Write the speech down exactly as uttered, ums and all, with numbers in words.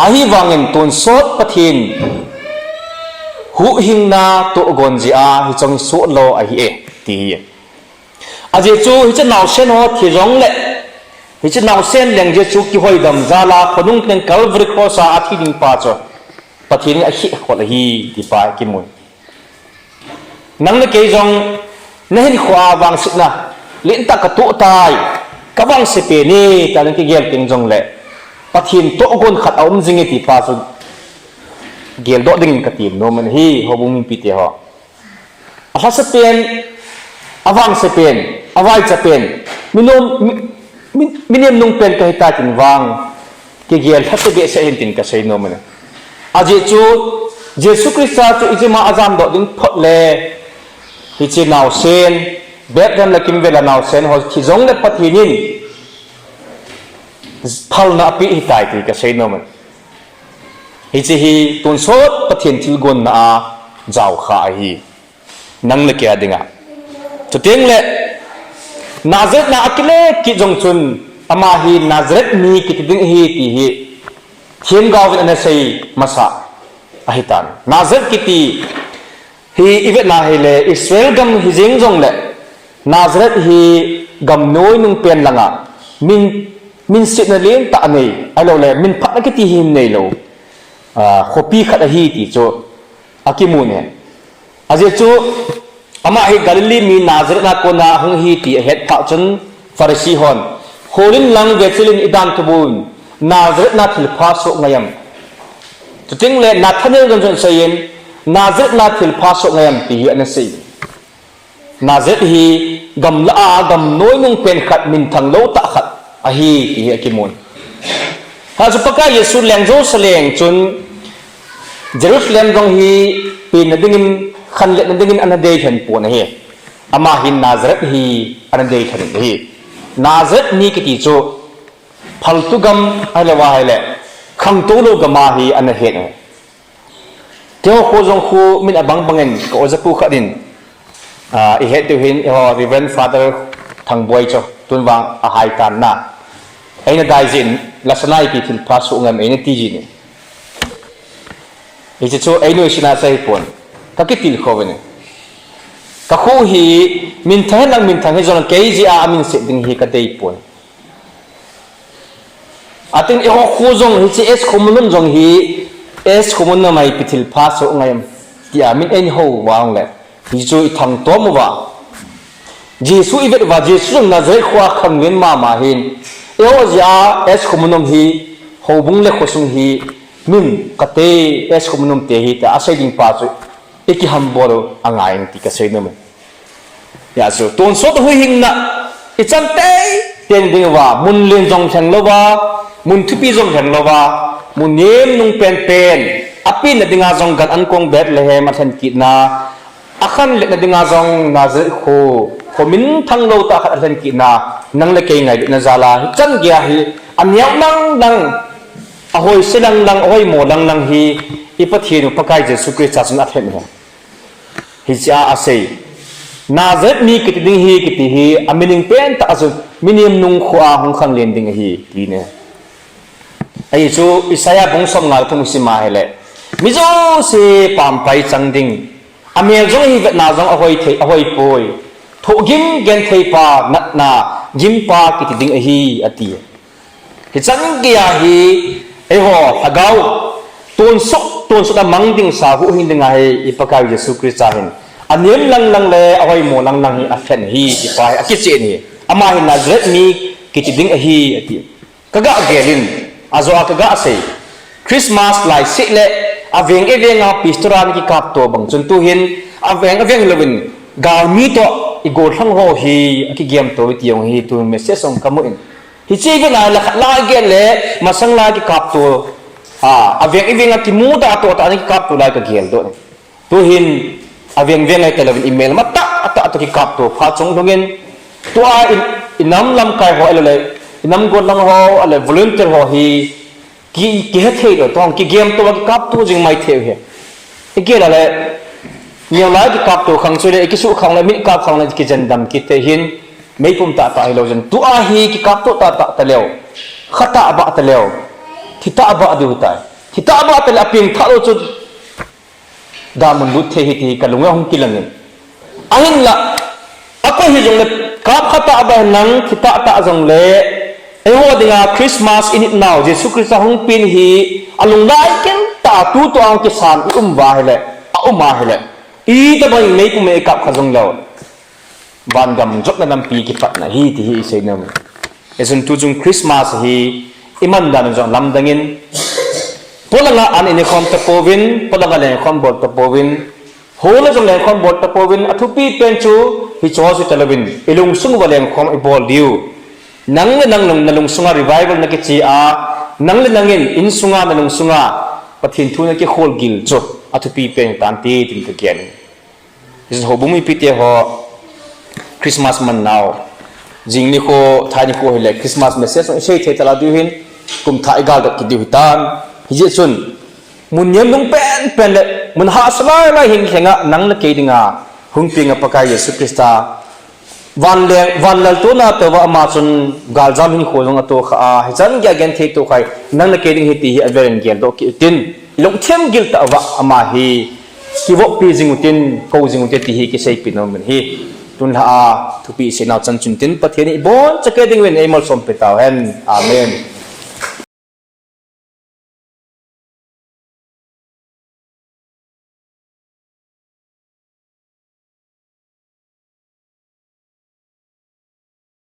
Ahivangin tonsot Pathen huhhingna tohgon jeh a hiche hi soh lou ahi e, ti hi. Ajeh chu hiche naosen ho thi jongle, hiche naosen leng jeh chu kihoidam jal a khonung teng Calvary Cross a athi ding pa chu Pathen in akhehkhol ahi ti pa kimun. Nang le kei jong nahinkho a vangsetna lentah katoh tai, kavangse pen e, tia nang kigel teng jongle Pathen tohgon khat aum jing e ti pa chu geldoh dingin katem nom ahi, houbung mipite ho. Alhase pen, avangse pen, avaicha pen, minom, mi, mi, minemnung pen kahitai tin vang kigel lhate behseh hih in tin kasei nom e. Ajeh chu Jesu Christa chu ijemma ajamdoh ding phot le, hiche naosen, Bethlehem le kimvel a naosen ho thi jongle Pathen in phalna apeh ahitai ti kasei nom e. Hiche hi tonsot Pathen thilgonna a jaokha ahi, nang le kei a dinga. Chuteng le Nazareth na akile kit jong chun ama hi Nazareth mi kiti ding ahi ti hi themgaovin ana sei masa ahitan. Nazareth kiti hi ivetna hile Israel gam hijeng jongle Nazareth hi gamnoi nung pen langa min, minsetna lentah anei, ahiloule minphatna kiti hi neilou, a, khopi khat ahi ti chu akimun e. Ajeh chu ama hi Galilee mi Nazareth na kona hung ahi ti ahet phat chun Pharisee hon, holin lang vechilin idan thubun, Nazareth na thilpha soh ngai am? Chuteng le Nathanael jong chun aseiyin, Nazareth na thilpha soh ngai am ti hi ana sei. Nazareth hi gamlah a gamnoi nung pen khat minthang lou tah khat ahi ti hi akimun. Hijeh chun Pakai Jesu leng jouse leng chun Jerusalem jong hi penna dingin, khanletna dingin ana deilhen pon ahi. Ama hin Nazareth hi ana deilhen ahi. Nazareth mi kiti chu phaltu gam ahilou ahile khangtou lou gam a hi ana het ahi. Keiho kho jong khu min abang bangin ka oja pu khat in, a, ihet diu hin, eiho Reverend Father Thangboi chu tun vang ahai tan na. Eina dai jin, lasana ipi thilpha soh ngai am eina ti jin. Hiche chu ei nuisat na sei pon. Ka kitilkhou vin. Ka kho hi minthang hen lang minthang hijong kei jeh a aminset ding hi kadei pon. Atin eiho kho jong hiche S Khomunnom jong hi, S Khomunnom a ipi thilpha soh ngai am tia min eina hou vang le, hiche chu ithangtom uva, Jesu ivet uva, Jesu jong Nazareth khoa khanglen mama hin, eiho jeh a S Khomunnom hi, houbung le khosung hi, min kate S Khomunnom te hi tia asei ding pa chu, ikihambol u angai in ti kasei nom e. Hijeh chun tonsot huhhingna ichan teitei ding uva, mun len jong lheng louva, mun thupi jong lheng louva, mun nem nung penpen, apenna dinga jong gan ankong Bethlehem alhen kitna, akhanletna dinga jong Nazareth kho, kho minthang lou tah khat alhen kitna, nang le kei ngailutna jal a hichan geiya hi aneo lang lang, ahoise lang lang, ahoimo lang lang hi i Pathen u Pakai Jesu Christa chun alhen ahi. Hichea asei, Nazareth mi kiti ding hi kiti hi, amining pentah a chun, minemnung khoa hung khanglen ding ahi, ti ne. Ahi chu, Isaiah bung somnga le thum sim a hile, mi jouse pampai chang ding, Amel jong hi vetna jong ahoi thei, ahoi poi. Thohgim genthei pa, natna gim pa kiti ding ahi, ati. Hichan geiya hi, eiho, lhagao, tonsot, tonsot a mang ding sa huhhing ding ahi, i Pakai Jesu Christa hin. Anem lang lang le, ahoimo lang lang hi, afen hi, ti pa hi, akichen hi. Ama hi Nazareth mi, kiti ding ahi, ati. Kaga gelin, ajo a kaga sei. Christmas lai seh le, aveng eveng a pastor a ana kikapto bang chun tuhin, aveng eveng louvin, galmi toh, i gollhang ho hi, akigem to, ti jong hi, tu message jong kamu in. Hiche vena la khat la gel le, masang la kikapto, a, aveng eveng a kimu ta to ta ana kikapto lai kagel doh. Tuhin, aveng veng a hi talouvin i melma tah, a tah toh kikapto pha chung lhungin, tua in, i nam lamkai ho, ahilou le, i nam gollhang ho, ahilou le, volunteer ho hi, ki, kihethei lou, tuang kigem to, kikapto jing mai thei u hi. I gel a le, neo lai kikapto khang chu le, i kisuh khang le, mi kap khang le, kijen dam kit thei hin, meipum tah tah hilou jin. Tua hi kikapto tah tah taleu. Kha tah bah taleu. Thi tah bah diu tai. Thi tah bah tale apeng tha lou chu. Damun lut thei hi ti kalung a hung kilangin. Ahinla, akoi hijongle, kap kha tah bah nang, thi tah tah jongle, eiho dinga Christmas i nit nau, Jesu Christa hung pen hi, alung lai ken tah tu tua hung kisan i um uva ahile, a um ahile. Itobang in meipum a i kap kha jongleu. Vangam jotna lampi kipatna hi ti hi i sei nom. Hijeh chun tuchung Christmas hi i man dan jong lamdang in, polanga an i ne khom tapouvin, polanga leng khom bol tapouvin, hol a jong leng khom bol tapouvin, athupi pen chu hiche chu talouvin, i lungsung uva leng khom i bol diu. Nang le nang lung, na lungsunga revival na kiche a, nang le nangin insunga na lungsunga Pathen thu na kikhol gil chu athupi pen tante tin ka gel in. Hijeh chun houbung mipite ho Christmas man nau. Jing nikho, thai nikho hile Christmas message jong i sei thei tala diu hin, kum thah i gal dok kit diu hitan. Hijeh chun, mun niam lung pen pen le, mun hahsa lai lai hin lhenga, nang le kei dinga, hung penga Pakai Jesu Christa. Van le, van laltouna tou va ama chun galjam hinkho jong ato kha a, hichan geiya genthei to khai, nang le kei ding hi ti hi avel in gel doh kit utin, i lungthim gil tah uva ama hi, kivoppi jing utin, kou jing utin ti hi kiseipeh nom in ahi. Tun lha a, thupi sei nau chan chun tin, Pathen in i boncha kei ding uvin ei malsom pe tau hen. Amen.